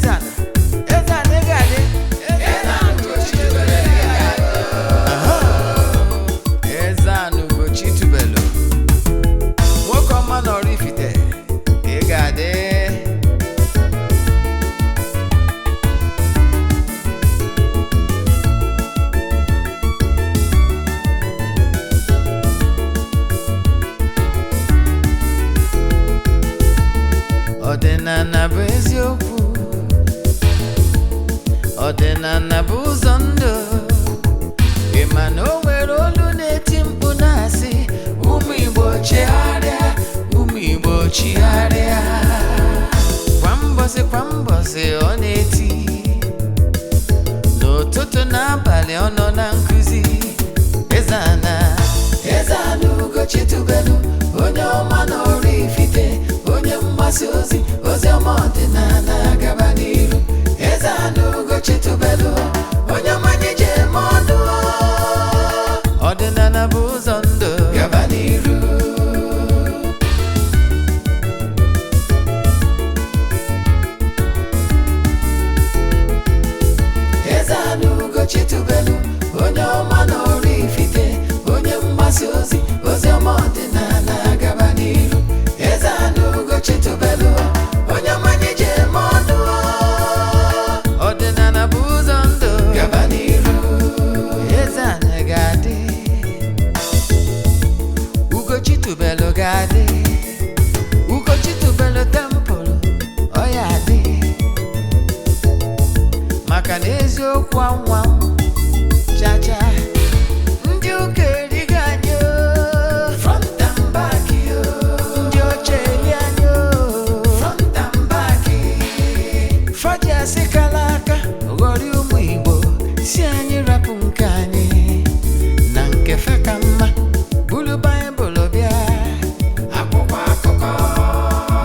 Ezana, Ezana ị ga-adị. Aha. Ezana Ugochi tubelu, nwoke ọma na Oraifite, ị ga-adị. Ọdịnala bụ eziokwu, ọdịnala bụ ụzọ ndụ. Ị ma na o nwere olu na-eti mkpu na-asị, ụmụ Igbo chigharịa, ụmụ Igbo chigharịa. Kwa mbọsị kwa mbọsị ọ na-eti, n'ụtụtụ n'abalị ọ nọ na nkụzi. Ezana, Ezana Ugochi tubelu, onye ọma na Oraifite, onye mgbasa ozi ozi ọma ọdịnala, gaba n'iru. Ezana Ugochi tubelu, onye ọma anyị ji eme ọnụ. Ọdịnala bụ ụzọ ndụ, gaba n'iru. Ezana Ugochi tubelu, onye ọma na Oraifite, onye mgbasa ozi ozi ọma ọdịnala, gaba n'iru. Ezana Ugochi tubelu, onye ọma anyị ji eme ọnụ. Ọdịnala bụ ụzọ ndụ, gaba n'iru. Ezana ga-adị, Ugochi tubelu ga-adị, Ugochi tubelu temple ọ ya adị, maka na eziokwu anwa chacha ndị ụka erigo anyị o, front and back o. Ndị ọcha eri anyị o, front and back. Faji asị kala aka ghọrọ ụmụ Igbo, si anyị rapụ nke anyị na nke fe ka mma. Buru Baịbụl bịa, akwụkwọ akụkọ,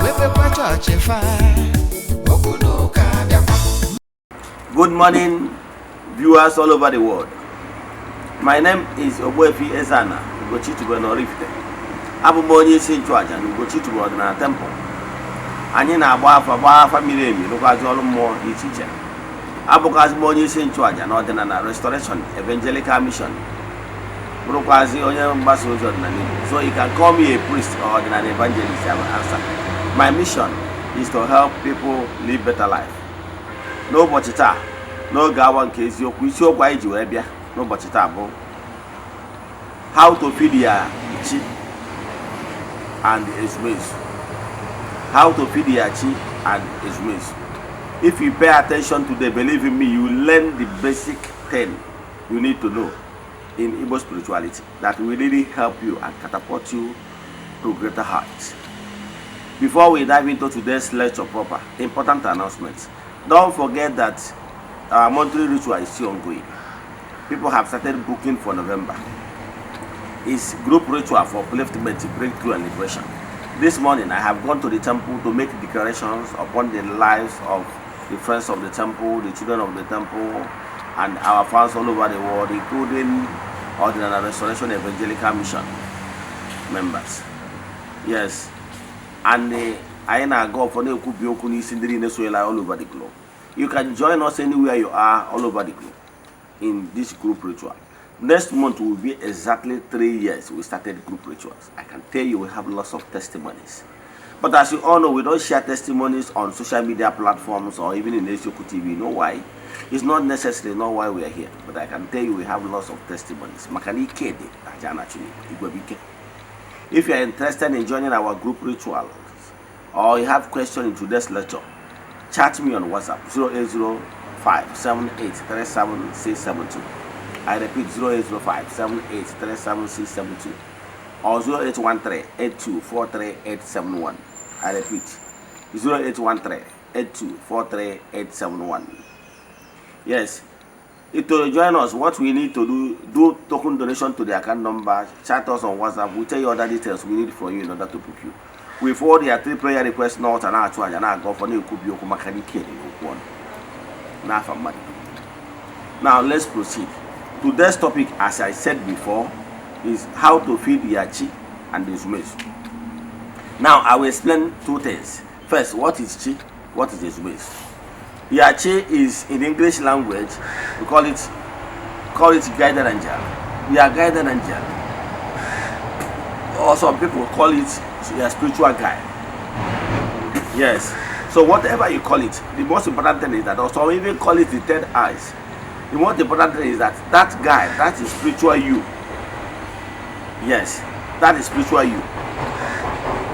mepekwa chọọchị fa, okwu na ụka bịakwa. Good morning, viewers all over the world. My name is Ogbuefi Ezana Ugochi tubelu Oraifite. Abụ m onye isi nchụaja na Ugochi tubelu ọdịnala temple. Anyị na-agba afa, gbaa afa miri emi, rụkwazi ọrụ mmụọ dị iche iche. Abụkwazị m onye isi nchụaja na Ọdịnala Restoration Evangelical Mission. Bụrụkwazị onye mgbasa ozi ọdịnala Igbo. So you can call me a priest or ọdịnala evangelist, I will answer. My mission is to help people live better life. N'ụbọchị taa, n'oge awa nke eziokwu, isiokwu anyị ji wee bịa n'ụbọchị taa bụ how to feed your chi and ezumezu. How to feed your chi and ezumezu. If you pay attention today, believe in me, you will learn the basic thing you need to know in Igbo spirituality that will really help you and catapult you to greater heights. Before we dive into today's lecture proper, important announcements. Don't forget that our monthly ritual is still ongoing. People have started booking for November. It's group ritual for upliftment, breakthrough, and liberation. This morning, I have gone to the temple to make declarations upon the lives of the friends of the temple, the children of the temple, and our fans all over the world, including Ọdịnala Restoration Evangelical Mission members. Yes, and anyị na-aga ọfọ, na-ekwubi okwu n'isi ndị niile sonyela all over the globe. You can join us anywhere you are all over the globe in this group ritual. Next month will be exactly 3 years we started group rituals. I can tell you we have lots of testimonies. But as you all know, we don't share testimonies on social media platforms or even in Eziokwu TV. You know why? It's not necessary, not why we are here. But I can tell you we have lots of testimonies. Maka na ike dị na aja na-achụ n'igwe, igwe bụ ike. If you are interested in joining our group rituals or you have question in today's lecture, chat me on WhatsApp 0805 7837672. I repeat, 0805 7837672 or 0813 8243871. I repeat, 0813 8243871. Yes. To join us, what we need to do, do token donation to the account number, chat us on WhatsApp. We tell you other details we need from you in order to book you. We forward your three prayer requests not and na-achụ aja, na-aga ọfọ, na-ekwubi okwu, maka na ike dị n'okwu ọnụ n'afa mmadụ. Now let's proceed. Today's topic, as I said before, is how to feed your chi and the ezumezu. Now I will explain two things. First, what is chi? What is ezumezu? Your chi is, in English language, we call it guardian angel. Your guardian angel. Or some people call it your spiritual guide. Yes. So whatever you call it, the most important thing is that, or some even call it the third eyes. The most important thing is that that guy, that is spiritual you. Yes, that is spiritual you.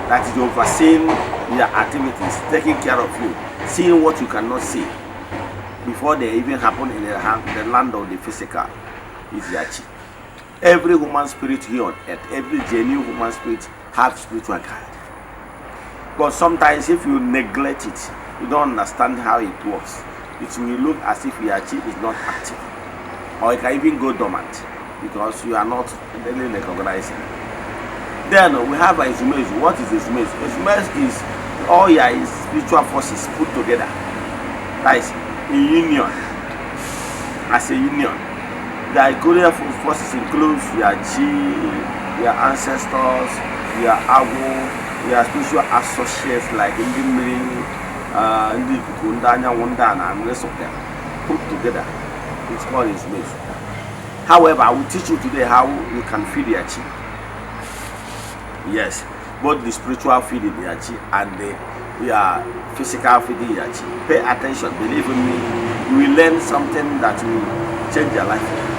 That is overseeing your activities, taking care of you, seeing what you cannot see before they even happen in the land of the physical is your chi. Every human spirit here on earth, every genuine human spirit have spiritual guide. But sometimes if you neglect it, you don't understand how it works, it will look as if your chi is not active. Or it can even go dormant because you are not really recognizing. Then we have Ezumezu. What is Ezumezu? Ezumezu is all your spiritual forces put together. That is in union. As a union. The ethereal forces includes your chi, your ancestors, your agwụ, your spiritual associates like ndị mmiri, ndị ikuku, ndị anyanwụ, ndị ana, and rest of them put together. It's called Ezumezu. However, I will teach you today how you can feed your chi. Yes, both the spiritual feeding your chi and the your physical feeding your chi. Pay attention, believe in me, you will learn something that will change your life.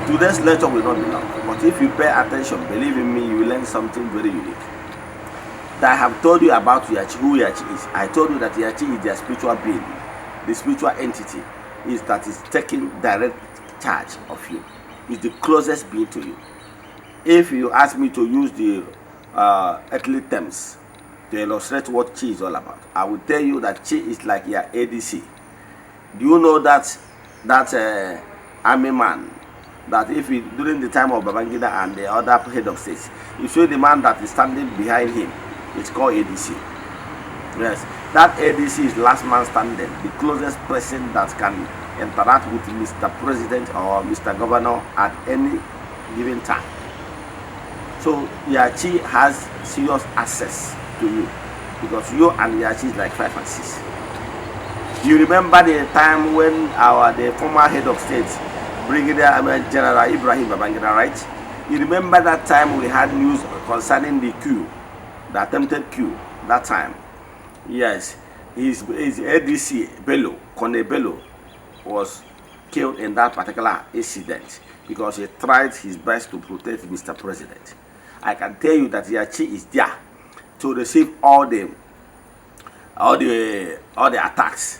Today's lecture will not be long, but if you pay attention, believe in me, you will learn something very unique. That I have told you about your chi, who your chi is. I told you that your chi is their spiritual being, the spiritual entity is that is taking direct charge of you. Is the closest being to you. If you ask me to use the earthly terms to illustrate what chi is all about, I will tell you that chi is like your ADC. Do you know that that army man that if he, during the time of Babangida and the other head of states, you see the man that is standing behind him, it's called ADC. Yes, that ADC is last man standing, the closest person that can interact with Mr. President or Mr. Governor at any given time. So your chi has serious access to you because you and your chi is like 5 and 6. You remember the time when our the former head of state, Brigadier, I mean, General Ibrahim Babangida, right? You remember that time we had news concerning the coup, the attempted coup that time. Yes, his ADC Bello, Colonel Bello, was killed in that particular incident because he tried his best to protect Mr. President. I can tell you that your chi is there to receive all the attacks.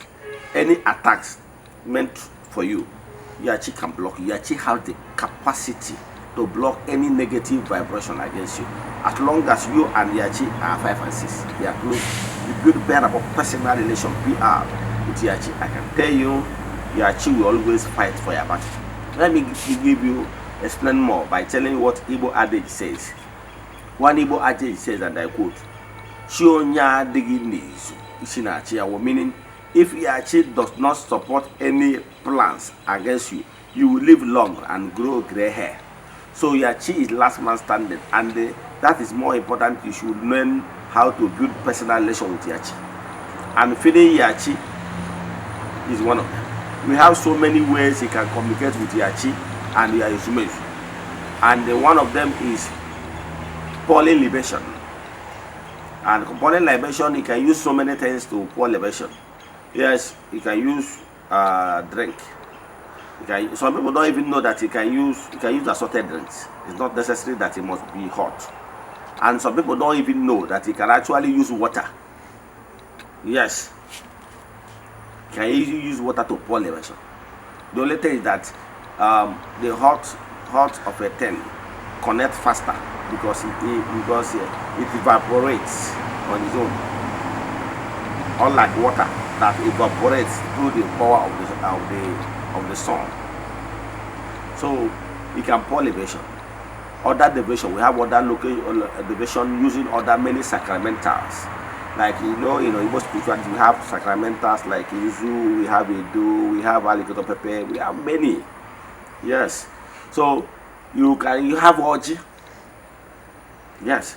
Any attacks meant for you, your chi can block. Your chi has the capacity to block any negative vibration against you. As long as you and your chi are 5 and 6, they are close. You build pair of personal relation, PR, with your chi. I can tell you, your chi will always fight for your battle. Let me give you explain more by telling you what Igbo adage says. One Igbo adage says, and I quote, "Chi onye adịghị n'izu isi na-achị ya," meaning if your chi does not support any plans against you, you will live long and grow gray hair. So your chi is last man standing, and that is more important. You should learn how to build personal relation with your chi, and feeding your chi is one of them. We have so many ways you can communicate with your chi and your ezumezu, and one of them is pouring libation. And pouring libation, you can use so many things to pour libation. Yes, you can use drink. You can, some people don't even know that you can use assorted drinks. It's not necessary that it must be hot. And some people don't even know that you can actually use water. Yes, you can easily use water to pour libation. The only thing is that the hot of a thing connect faster because it evaporates on its own, unlike water that evaporates through the power of the sun. So you can pour libation. Other libation, we have other local libation using other many sacramentals. Like Igbo spirituality, we have sacramentals like Izu, we have Edo, we have alligator pepper, we have many. Yes. So you have Oji. Yes.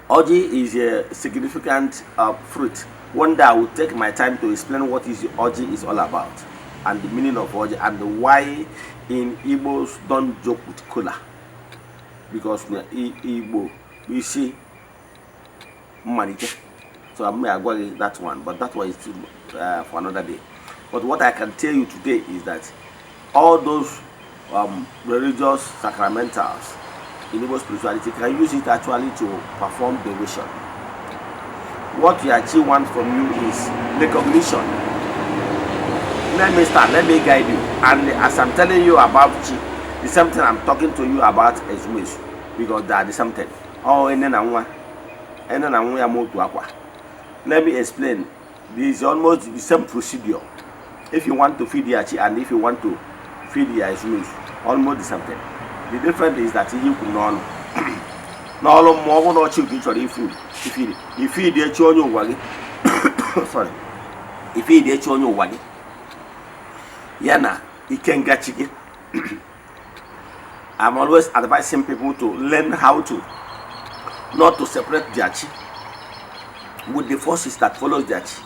Oji is a significant fruit. One day I will take my time to explain what is ọjị is all about and the meaning of ọjị and why in Igbos don't joke with kola, because na Igbo bụ isi mmalite. So I'm agwa gị that one, but that one is still for another day. But what I can tell you today is that all those religious sacramentals in Igbo spirituality can use it actually to perform devotion. What your chi wants from you is recognition. Let me start, let me guide you. And as I'm telling you about chi, the same thing I'm talking to you about ezumezu, because they are the same thing. Oh, ene na nwa, ene na nwa ya ma otu akwa. Let me explain. This is almost the same procedure. If you want to feed your chi and if you want to feed your ezumezu, almost the same thing. The difference is that ihe ikwu n'ọnụ n'ọrụ mmụọ, ọ bụrụ na ọchị nke ị chọrọ ifu ifeed, ifeed echi onye ụwa gị, sorry, ifeed echi onye ụwa gị ya na ikenga chi gị. I'm always advising people to learn how to not to separate their chi with the forces that follows their chi.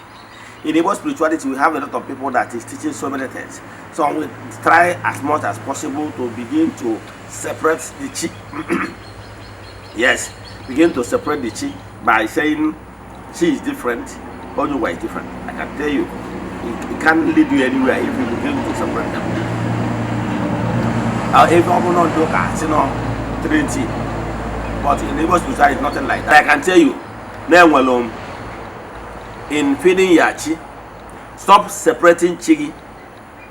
In Igbo spirituality, we have a lot of people that is teaching so many things. So we try as much as possible to begin to separate the chi. Yes, begin to separate the chi by saying chi is different, Onye ụwa is different. I can tell you, it can't lead you anywhere if you begin to separate them. If ọ bụrụ na ndị ụka si nọ Trinity, but in Igbo spirituality, it's nothing like that. I can tell you, na-enwere m in feeding your chi, stop separating chi gị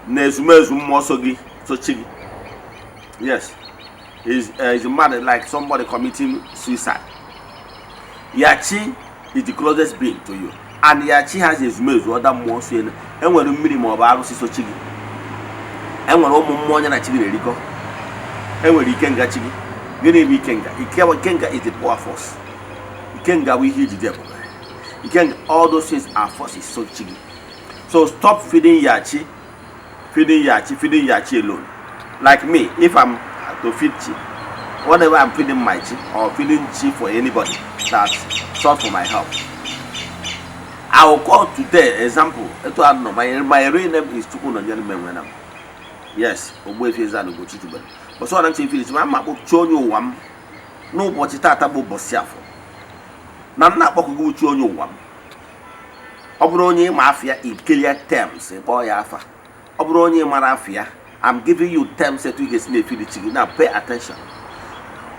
na ezumezu mmụọ so gị, so chi gị. Yes, is mad, like somebody committing suicide. Your chi is the closest being to you, and your chi has ezumezu, other mmụọ so elu. Enwere mmiri ma ọ bụ arụsị so chi gị, enwere ụmụ mmụọ onye na chi gị na-erikọ, enwere ikenga chi gị. Gịnị bụ ikenga? Ikenga is the power force. Ikenga bụ ihe ijide ebube. Ikenga, all those things are forces so chi gị. So stop feeding your chi, feeding your chi, feeding your chi alone. Like me, if I'm to feed chi, whenever I'm feeding my chi or feeding chi for anybody that sought for my help, I will call today. Example, etu a nọ, my real name is Chukwunonyere Menwenam. Yes, Ogbuefi Eze-Ana Ugochi tubelu. Bọsọ ọna ntị ifili ma mma kpọchi onye ụwa m n'ụbọchị taata bụ ụbọchị afọ na m na-akpọkụgị uche onye ụwa m. Ọ bụrụ onye ịma afịa in clear terms, kpọọ ya afa. Ọ bụrụ onye mara afịa, I'm giving you terms etu ị ga-esi na-efili chi gị. Now pay attention.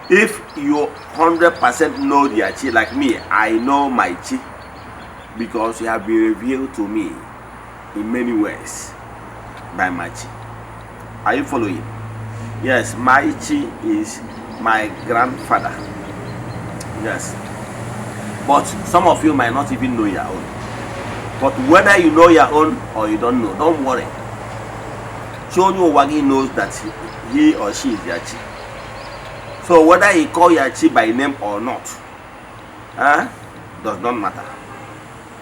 If you 100% know their chi, like me, I know my chi because it have been revealed to me in many ways by my chi. Are you following? Yes, my chi is my grandfather. Yes, but some of you might not even know your own. But whether you know your own or you don't know, don't worry. Chi onye ụwa gị knows that he or she is your chi. So whether he call your chi by name or not, does not matter.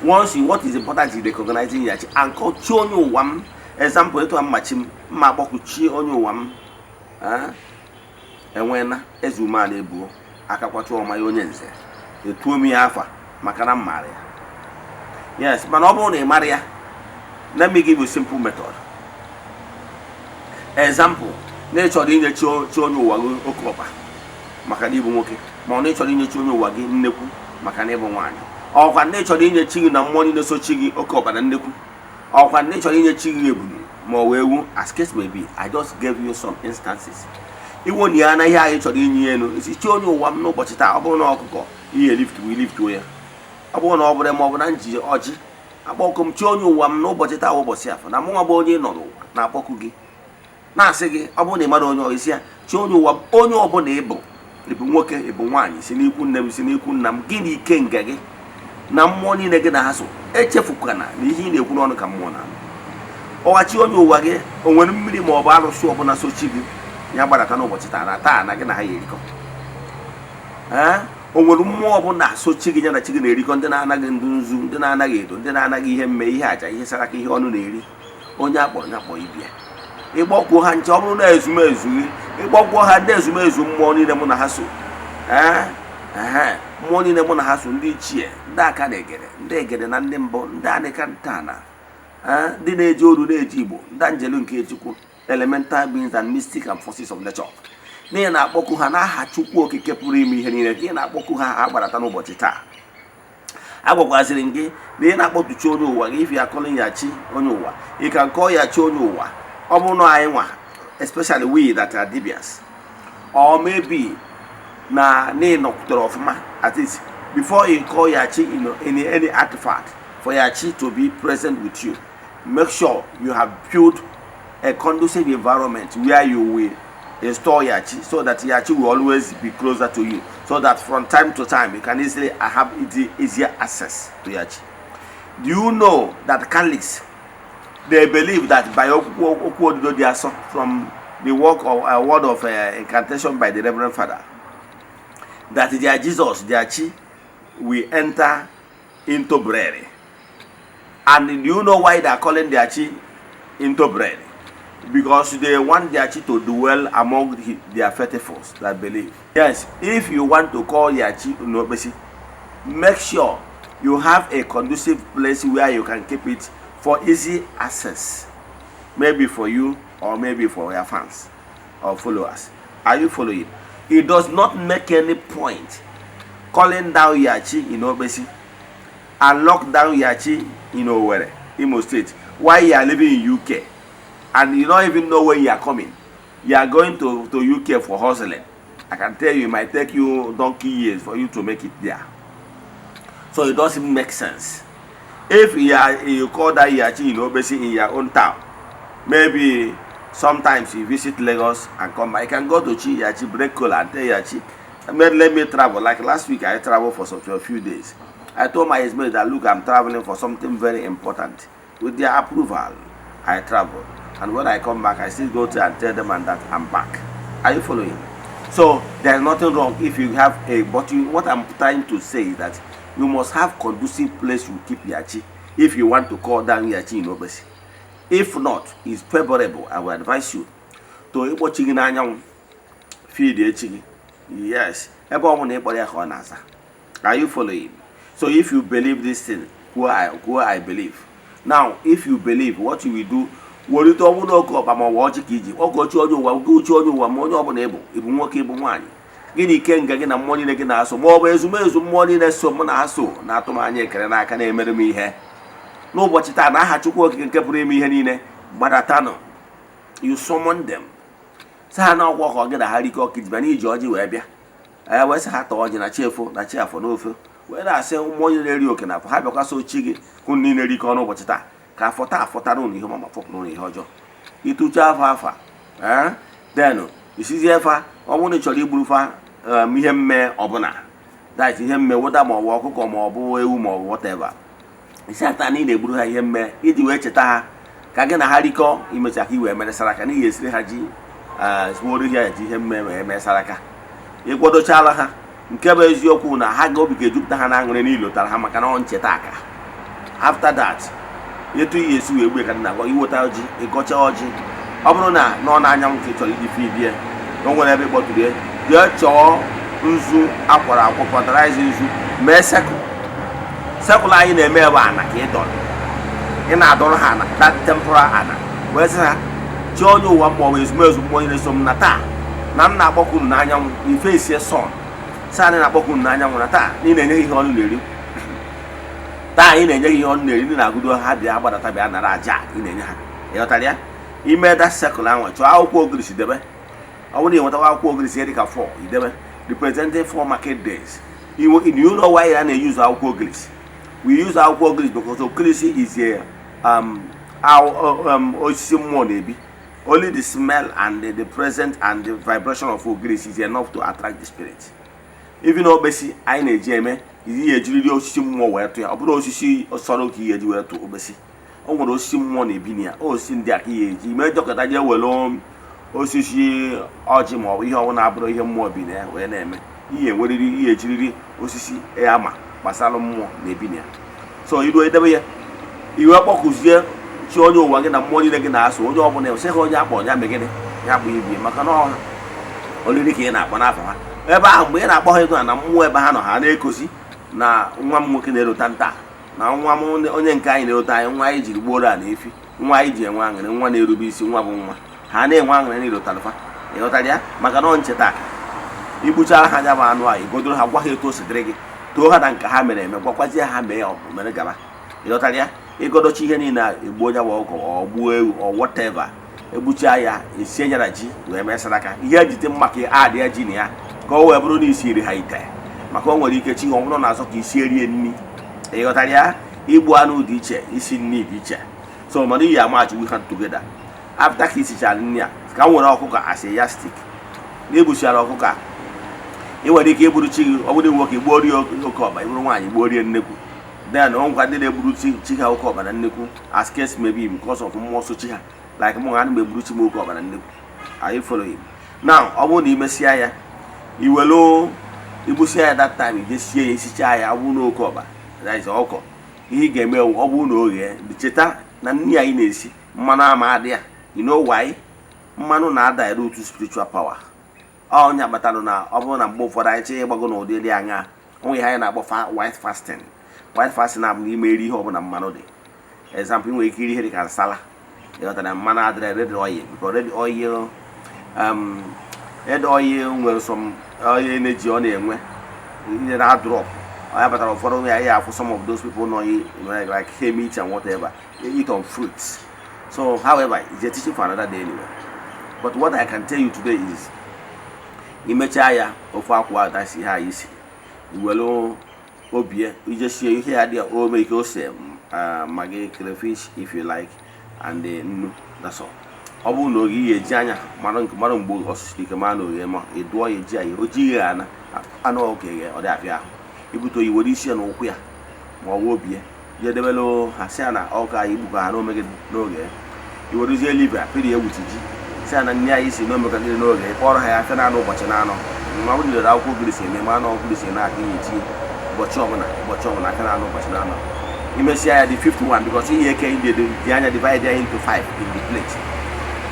Once you, what is important is recognizing your chi and call chi onye ụwa m. Example, etu a mmachi m mma akpọkụ chi onye ụwa m, enweela eze umeala ebuo aka kwacha ọma ya onye nze etuo m ya afa maka na m maara ya. Yes, mana ọ bụrụ na ị mara ya, let me give you simple method. Example, na ị chọrọ inye chi onye ụwa gị oke ọkpa maka na ịbụ nwoke, ma ọ na ị chọrọ inye chi onye ụwa gị nnekwu maka na ịbụ nwaanyị, ọkwa na ị chọrọ inye chi gị na mmụọ niile so chi gị oke ọkpa na nnekwu, ọkwa na ị chọrọ inye chi gị ebulu ma ọ wee ewu, as case may be. I just gave you some instances. Iwoni ya na ihe anyị chọrọ inye ya elu isi chi onye ụwa m n'ụbọchị taa, ọ bụrụ na ọkụkọ ihe lift wee liftuo ya, ọ bụrụ na ọ bụrụ ma ọ bụ na nji ọjị akpọkụ m chi onye ụwa m n'ụbọchị taa bụ ụbọchị afọ na mụnwa bụ onye nọ n'ụwa na-akpọkụ gị na-asị gị, ọ bụrụ na ị mara onye isi ya chi onye ụwa m, onye ọbụla ịbụ, ịbụ nwoke, ịbụ nwaanyị, si n'ikwu nne m, si n'ikwu nna m gị na ike nga gị na mmụọ niile gị na ha so, echefukwana na ihe ị na-ekwu n'ọnụ ka mmụọ na ọghachi onye ụwa gị. O nwere mmiri ma ọ bụ arụsị ọbụla sochi gị ya gbadata n'ụbọchị taa na taa na gị na ha ya erikọ. Ee, o nwere mmụọ ọbụla sochi gị ya na chi gị na-erikọ, ndị na-anaghị ndụ nzu, ndị na-anaghị edo, ndị na-anaghị ihe mme, ihe aja, ihe saraka, ihe ọnụ na-eri, onye akpọrọ ya kpọọ ibia, ịgbọkwuo ha nche. Ọ bụrụ na ezumezu gị, ịgbọkwuo ha ndị ezumezu mmụọ niile mụ na ha so, ee. Ehe, mmụọ niile mụ na ha so, ndị ichie, ndị aka na egede, ndị egede na ndị mbụ, ndị anịka ntana, ndị na-eji oru na-eji Igbo, ndị anjelu nke Chukwu, elemental beings and mystic and forces of nature n'ihi na-akpọku ha n'aha Chukwu Okike pụrụ ime ihe niile ka ị na-akpọku ha agbadata n'ụbọchị taa. Agwakwaziri m gị na ị na-akpọtuchi onye ụwa gị. If you are calling ya chi onye ụwa, you can call ya chi onye ụwa. Ọ bụrụ na anyị nwa, especially we that are dibias, or maybe na n'ịnọkwutere ọfụma, at least before you call your chi in any artifact, for your chi to be present with you, make sure you have built a conducive environment where you will install your chi, so that your chi will always be closer to you, so that from time to time you can easily have easier access to your chi. Do you know that Catholics, they believe that by okwu okwu odido dị asọ, from the work of a word of incantation by the Reverend Father, that their Jesus, their chi, will enter into bread? And do you know why they are calling their chi into bread? Because they want their chi to dwell among their faithfuls that believe. Yes, if you want to call your chi n'okpesi, make sure you have a conducive place where you can keep it for easy access, maybe for you or maybe for your fans or followers. Are you following? It does not make any point calling down your chi in okpesi and lock down your chi in Owerri, Imo State, while you are living in UK and you don't even know when you are coming. You are going to UK for hustling. I can tell you, it might take you donkey years for you to make it there. So it doesn't make sense. If you call that your chi in okpesi in your own town, maybe sometimes you visit Lagos and come back, you can go to chi your chi, break kola and tell your chi, "Let me travel." Like last week, I traveled for a few days. I told my mate that, "Look, I'm traveling for something very important." With their approval, I traveled. And when I come back, I still go to and tell them and that I'm back. Are you following? So there's nothing wrong if you have a, but you, what I'm trying to say is that you must have conducive place you keep your chi if you want to call down your chi in okpesi. If not, it's favorable. I will advise you to ịkpọchi gị n'anyanwụ, feed echi gị. Yes, ebe ọ bụla ịkpọrọ ya ka ọ na-aza. Are you following? So if you believe this thing, kwuo "I believe." Now, if you believe, what you will do, welite ọnwụ n'oke ọkpa ma ọ bụ ọjị ka iji ọkọchi onye ụwa gị, uche onye ụwa, ma onye ọbụla ịbụ, ịbụ nwoke, ịbụ nwaanyị, gị na ike nga gị na mmụọ niile gị na-asọ, ma ọ bụ ezumezu mmụọ niile so m na-asọ na-atụ m anya ekele n'aka na-emere m ihe n'ụbọchị taa, na aha Chukwu Okike nke pụrụ ime ihe niile, gbadatanụ. You summon them, sị ha na ọkwa ka ọ gị na ha rikọ ọka iji bịa n'iji ọjị wee bịa ee, wee sị ha taa ọjị na chi efo na chi afọ n'ofe, wee na-asị mmụọ onye na-eri oke na afọ ha bịakwa so chi gị hụ niile rikọ n'ụbọchị taa, ka afọ taa afọtara ụnụ ihe ma fọpụrụ ụnụ ihe ọjọọ. Ịtụcha afọ afa ee, then isizie fa, ọ bụrụ na ị chọrọ igburu fa ihe mme ọbụla, that ihe mme wụda, ma ọ bụ ọkụkọ, ma ọ bụ ewu, ma ọ bụ whatever, isi ata na ị na-egburu ha ihe mme iji wee cheta ha ka gị na ha rikọ, imecha ka i wee mere saraka n'ihi esiri ha ji woro ha ji ihe mme wee mee saraka. Ịkwadochala ha, nke bụ eziokwu na ha ga obi ga-ejupụta ha na aṅụrị na ilotara ha, maka na ọ ncheta aka. After that, etu ihe esi wee gbue ka dị na-agwa, iweta ọjị, ịgọcha ọjị. Ọ bụrụ na nọ n'anyanwụ ka ị chọrọ iji fidie na o nwere ebe ịkpọtụrụ ya, jee chọọ nzu akwara akwọ, powderize nzu, mee circle. Circle anyị na-eme ebe ana ka ị dọrọ, ị na-adọrọ ha ana, that temporal ana, wee sị ha, chi onye ụwa, ma ọ bụ ezumezu mmụọ na-eso m, na taa na m na-akpọkwu unu n'anyanwụ. Ife esie sun sị anyị na-akpọkwu unu n'anyanwụ na taa na ị na-enye ha ihe ọnụ na-eri, taa anyị na-enye gị ihe ọnụ na-eri, ndị na-agụdo ha bịa gbadata, bịa nara aja ị na-enye ha. Ịghọtara ya? Ime that circle ahụ, chọọ akwụkwọ ogirisi debe. Ọ bụrụ na ị nwetawa akwụkwọ ogirisi dị ka 4 idebe, representing four market days. You know why a na-use akwụkwọ ogirisi? We use akwụkwọ ogirisi because ogirisi is a osisi mmụọ na-ebi. Only the smell and the presence and the vibration of ogirisi is enough to attract the spirit. Even okpesi anyị na-eji eme ihe, ejiriri osisi mmụọ wee tụ ya. Ọ bụrụ osisi sọrọ ka ihe eji wee tụ okpesi, o nwere osisi mmụọ na-ebi na ya, osisi ndị a ka ihe eji ime. Dọkịta jee were osisi ọjị ma ọ bụ ihe ọbụla abụrụ ihe mmụọ bi na ya wee na-eme ihe, enweriri ihe ejiriri osisi ama gbasara mmụọ na-ebi na ya. So iruo edebe ya, iwe kpọkụzie chi onye ụwa gị na mmụọ niile gị na-asụ, onye ọbụla sị ha, onye akpọ ya megịnị ya akpọ ibie, maka na Oriri ka ị na-akpọ n'afọ ha ebe ahụ. Mgbe ị na-akpọ ha ego na mmụọ ebe ha nọ, ha na-ekozi na nwa m nwoke na-erota nta na nwa m, onye nke anyị na-erota anyị, nwa anyị jiri gbuoro a na efi, nwa anyị ji enwe aṅụrị, nwa na-erube isi, nwa bụ nwa ha na-enwe aṅụrị na irotara fa. Ịghọtara ya? Maka na ọ ncheta igbuchara ha anya bụ anụ a, igodoro ha, gwa ha etu o si dịrị gị, too ha na nke ha mere eme, gwakwazie ha mee ọ bụ mere gaba. Ịghọtara ya? Ịgodochi ihe niile a, egbuo onye bụ ọkụkọ, ọ gbuo ewu, ọ whatever, egbuchaa ya, esie ya na ji wee mee saraka. Ihe ejite mma ka adị ya ji na ya, ka o wee bụrụ na isiri ha ite, maka o nwere ike chi ọ bụrụ na azọ ka isi erie nri. Ịghọtara ya? Igbu anụ dị iche, isi nri dị iche. So mana iyi amachi we hand together after ka isichara nri a, ka m were ọkụkọ asị ya stick na igbuchiara ọkụkọ a. Ị nwere ike igburu chi gị, ọ bụrụ nwoke, igbuo rie oke ọkpa, ibụrụ nwaanyị, igbuo rie nnekwu. Then ọ nkwa ndị na-egburu chi ha oke ọkpa na nnekwu, as case may be, because of mmụọ so chi ha. Like mụ, ana m egburu chi m oke ọkpa na nnekwu. Are you following now? Ọ bụrụ na imesịa ya, iwelu igbusia ya, that time ije sie ya, isichaa ya, ọ bụrụ na oke ọkpa, that is ọkọ, ihe ị ga-eme, ọ bụrụ na o ghee, cheta na nri anyị na-esi, mmanụ ama adị ya. You know why? Mmanụ na-ada otu spiritual power. Onye kpatara na ọ bụrụ na mgbe ụfọdụ anyị chọọ ịgbago n'ụdị dị aṅa, onwe ihe anyị na-akpọ white fasting. White fasting na-abụ n'ime eri ihe ọbụla mmanụ dị. Example, ị nwere ike iri ihe dị ka nsala. Ịghọtara? Mmanụ adịrị, red oil, because red oil, red oil nwere some oil energy ọ na-enwe ihe na drop. Ọ ya kpatara ụfọdụ ya afụ some of those people nọ like hermit and whatever, they eat on fruits. So however, it's a teaching for another day anyway. But what I can tell you today is, imechaa ya, ofe akwụ adasi ha isi, iwelu obie ije sie ihe ya dị o mee ike ose, Maggi, crayfish if you like, and nnu. That's all. Ọ bụrụ na oge ihe eji anya mara nke mara mgbe ọsịsiri ike, mara na oghe, ma ị dụọ ya, eji ya o ji ghe ana anụ ọkụ eghe, ọ dị afịa ahụ ibute oyi, were isi ya na ụkwụ ya ma ọ bụ obi ya je debelu ha, sị ya na ọka anyị gbukọ ha n'ome gị n'oge. Iwerezie liver pịrị ewuchi ji, sị ya na nne anyị si n'omeka gị n'oge. Kpọrọ ha ya afịa na-anọ ụbọchị na-anọ. Ma ọ bụrụ na akwụkwọ ogiri si eme, ma anụ ogiri si na-aka ihe etinye ụbọchị ọbụla, ụbọchị ọbụla afịa na-anọ ụbọchị na-anọ. Imesịa ya, dị 51, because ihe eke dị anya, divide ya into 5 in the plate.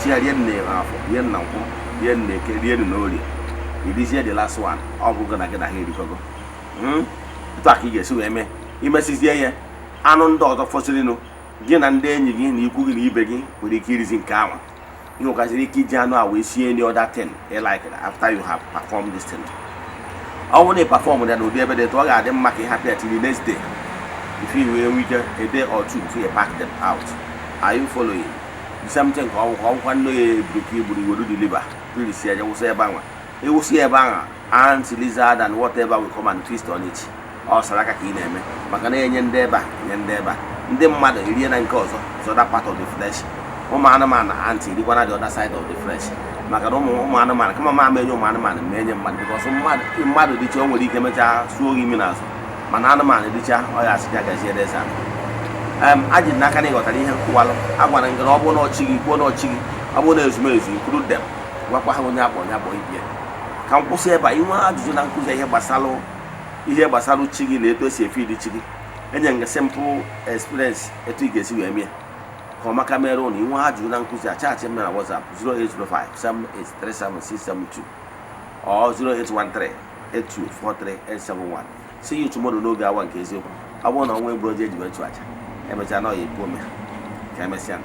Tinye rie nne afọ, rie nna nkwụ, rie nna eke, rie nna orie, irizie the last one. Ọ bụ na gị na ha erikọgo. Etu a ka ị ga-esi wee mee. Imesizie ya, anụ ndị ọzọ fọsịrịnụ, gị na ndị enyi gị na ikwu gị na ibe gị nwere ike irizi nke ahụ. Ị nwekwaziri ike iji anụ a wee sie any other thing you like after you have performed this thing. Ọ bụrụ na ị perform ya n'ụdị ebe dị etu, ọ ga-adị mma ka ị hapụ ya till the next day, if you wee nwee ike a day or two before you pack them out. Are you following? The same thing ka ọ ka ọ bụkwa nne ya eburu ka igburu, iweru the liver pirisi ya, wụsa ebe ahụ. Ịwụsị ebe ahụ, ant, lizard and whatever will come and feast on it. Ọ sara aka ka ị na-eme, maka na enye ndị ebe a, nye ndị ebe a, ndị mmadụ erie na nke ọzọ, the other part of the flesh. Ụmụ anụmanụ, ant erikwana the other side of the flesh, maka na ụmụ anụmanụ, kama ma ama enye ụmụ anụmanụ, ma enye mmadụ, because mmadụ dịcha, o nwere ike mechaa suo gị imi n'azụ, mana anụmanụ dịcha, ọ ya asị ya gazie eze. Ajị n'aka na ịghọtara ihe nkwụwalụ a gwara gị na ọ bụrụ na ọchị gị kwuo na ọchị gị, ọ bụrụ na ezumezu, include them, gwakwa ha onye akpọ, onye akpọ ibie. Ka m kwụsị ebe a. Inwe ajụjụ na nkụzi ihe gbasara chi gị na etu esi efe idi chi gị, enye gị simple experience etu ị ga-esi wee mie ka ọmaka mere ụnụ. Inwe ajụjụ na nkụzi a, chat m na WhatsApp 0805 7837672 or 0813 8243871. See you tomorrow n'oge awa nke eziokwu. Ọ bụrụ na ọnwa egburu oji eji wee chụ aja, emechaa na ọ ya epu ome. Ka emesịa.